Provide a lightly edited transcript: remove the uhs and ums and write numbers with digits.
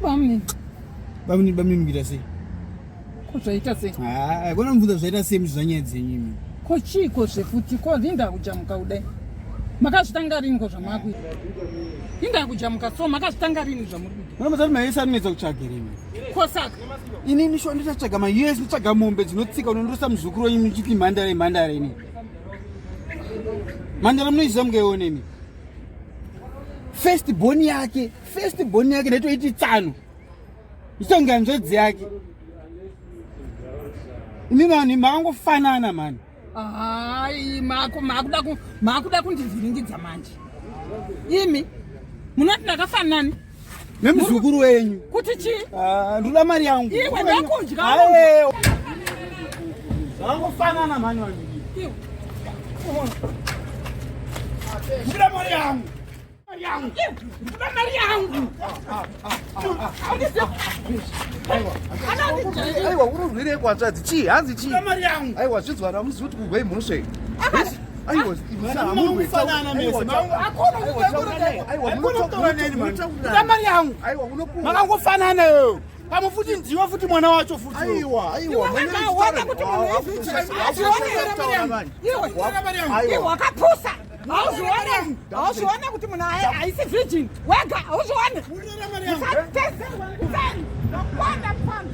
Bamnini. Bamnini, bamnini kuita sei? Ko zvaita sei? Ah, kona mubvunza zvaita sei muzviza nyaya dzenyu imi. Ko chiiko zvefuti ko rinda kujamuka kudai. Makazvitanga rini ko zvamakuita? Inda kujamuka so makazvitanga rini zvamuri kuita? Munomuza kuti maYS anonetsa kutsvaga here imi? Ko saka? Ini ndisho ndichatsvaga maYS nditsvaga mombe dzinotsika unondirosa muzukuru wenyu muchiti mhandara imhandara ini. Mhandara munoiziva mungaiona imi. First born yake, first born yake ndaitoiti tsano. Itonge hanzvadzi yake. Imi vanhu makangofanana mani. Hai, makuda makuda kundivhiringidza manje. Imi munoti ndakafanana nemuzukuru wenyu. Kuti chii? Ah, ndoda mari yangu. Iwe ndakudya. Zvakangofanana mani vanhu. Iwe. Ndoda mari yangu. Ndoda mari yangu. Aiwa, ururwirei kwanzvadzi chii? Hanzi chii? Mari yangu. Aiwa, zvidzwana muzivi kuti kurwei mhosva iyi. Aiwa, Ndoda mari yangu. Aiwa, unopuwa. Makangofanana iwewe. Pamwe futi ndiwe futi mwana wacho futi. Aiwa, aiwa. Wakaona kuti munhu iwe wakapusa. Hauzvione, hauzvione kuti munhu haisi virgin. Wega hauzvione. Usatezerwa ndakwana pano.